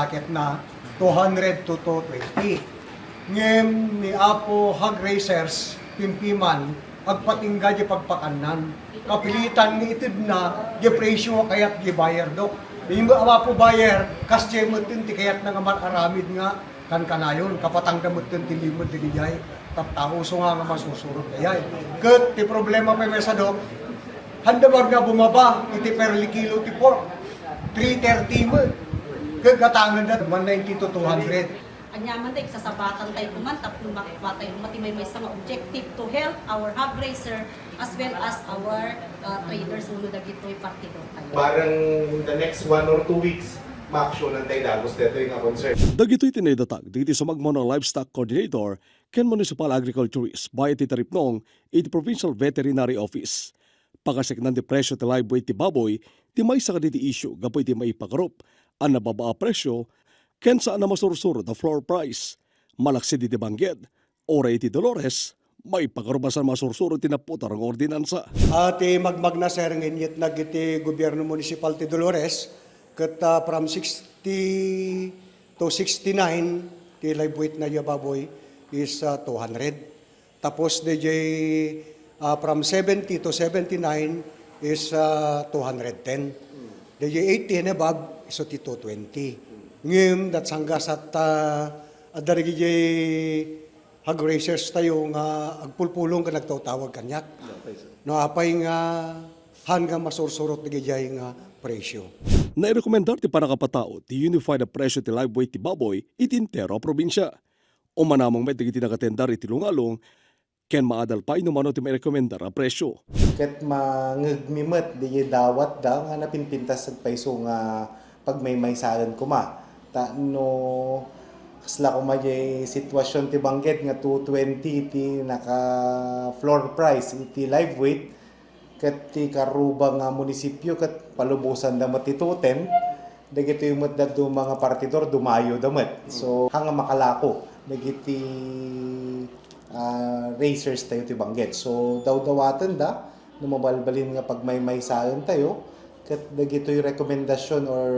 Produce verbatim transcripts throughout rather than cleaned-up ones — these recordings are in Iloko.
Ket na two hundred to two twenty. Ngem ni Apo Hog Raisers, pimpiman, agpatingga di pagpakannan. Kapilitan nga itedna di presyo a kayat di buyer, Dok. Di mo, Apo buyer, kasdiay metten ti kayatna nga mar-aramid nga kankanayon, kapatangda metten ti limed dagijay tattao, isu nga, nga masursurot dayay. Ket ti problema pay met sa, Dok, haanda ba nga bumaba iti per kilo ti pork? Three thirty met. Ket gatangenda one ninety to two hundred. Ania man, Dok, sasabatan tayo kuman tapno makuha tayo met ti maymaysa nga objective to help our hog raiser as well as our, uh, traders wenno dagitoy partidor tayo. Barang in the next one or two weeks, maaksyonan tayo dagus daytoy nga concern. Dagitoy ti naidatag dagiti sumagmamano a livestock coordinator ken municipal agriculturist babaen ti Taripnong iti Provincial Veterinary Office. Pakaseknan ti presyo ti live weight ti baboy ti maysa kadagiti issue gapu iti maipagarup a nababa a presyo ken saan a masursurot a floor price. Malaksid iti Bangged, uray iti Dolores, maipagarup a saan a masursurot ti naputar nga ordinansa. A, ti magmagna, sir, nga inyat dagiti gobierno municipal ti Dolores, ket, ah, from sixty to sixty-nine ti live weight na ya baboy is, ah, two hundred. Tapos, D J, ah, from seventy to seventy-nine is, ah, two hundred ten. D J eighty and above, isu ti two twenty. Ngem, dat sanggasat, ah, adda D J hog raisers tayo nga agpulpulong ken nagtawtawag kaniak. Okay, sir. No apay nga han nga masursurot dagijay nga presyo. Nairekomendar ti pannakapatao ti unified a presyo ti live weight ti baboy iti entero a probinsia. Umanamong met dagiti nakatendar iti lungalong ken maadal pay no mano ti mairekomendar a presyo. Ket mangngegmi met dagiti dawatda nga napinpintas pay isu nga pagmaymaysaen koma. Ta no kasla koma jay sitwasyon ti Bangged nga two twenty ti naka-floor price iti live weight, ket ti karuba nga munisipyo ket palubosanda met ti two ten, dagitoy met dadduma nga partidor, dumayoda met. So, han nga makalako dagiti, ah, raisers tayo ti Bangged. So, dawdawatenda no mabalbalin nga pagmaymaysaen tayo, ket dagitoy rekomendasyon or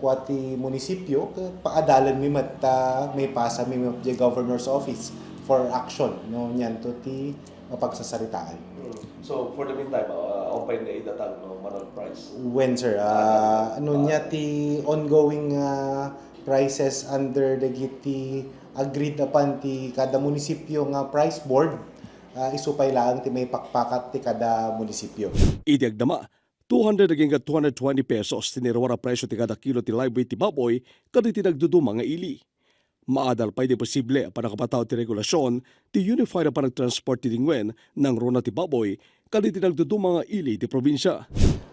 kua ti munisipyo, ket paadalanmi met ta maipasami met diay governor's office for action, no, nianto ti mapagsasaritaan. Mm. So, for the meantime, uh, awan pay naidatag, no, manok price? Wen, sir. Ah, ah, ano niya ti ongoing, ah, prices under dagiti agreed upon ti kada munisipyo nga price board, ah, isu pay laeng ti maipakpakat ti kada munisipyo. Iti agdama, two hundred agingga two hundred twenty pesos ti nairuar a presyo ti kada kilo ti live weight ti baboy kadagiti nagduduma nga ili. Maadal pay ti posible a pannakapatao ti regulasion ti unified a panagtransport ti dingwen nangruna ti baboy kadagiti nagduduma nga ili ti probinsia.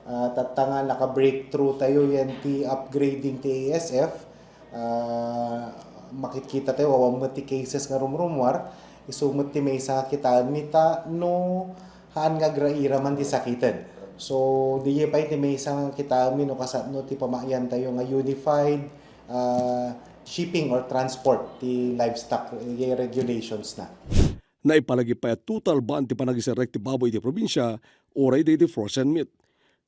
Ah, tatta nga naka-breakthrough tayo yan ti upgrading ti A S F. Ah, makitkita tayo, awan met ti cases nga rumrumuar. Isu met ti maysa nga kitaenmi ta no haan nga agraira man ti sakiten. So, diay pay ti maysa nga kitaenmi no kasano ti pamayan tayo nga unified, ah, shipping or transport ti livestock, eh, regulations na. Naipalagip pay a total ban ti panagiserrek ti baboy iti probinsia uray dagiti frozen meat.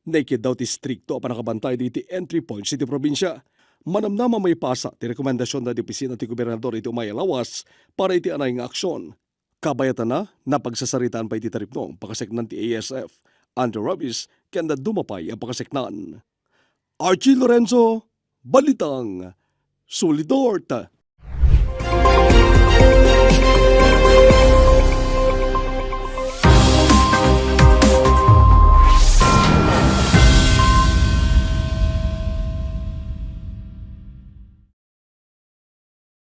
Naikiddaw ti istrikto a pannakabantay dagiti entry points iti probinsia. Manamnama maipasa ti rekomendasion dagiti opisina ti gobernador iti umay a lawas para iti anay nga aksion. Kabayatanna, napagsasaritaan pay iti taripnong pakaseknan ti A S F, Andrew Ravis, ken dadduma pay a pakaseknan. Archie Lorenzo, Balitang Solidort.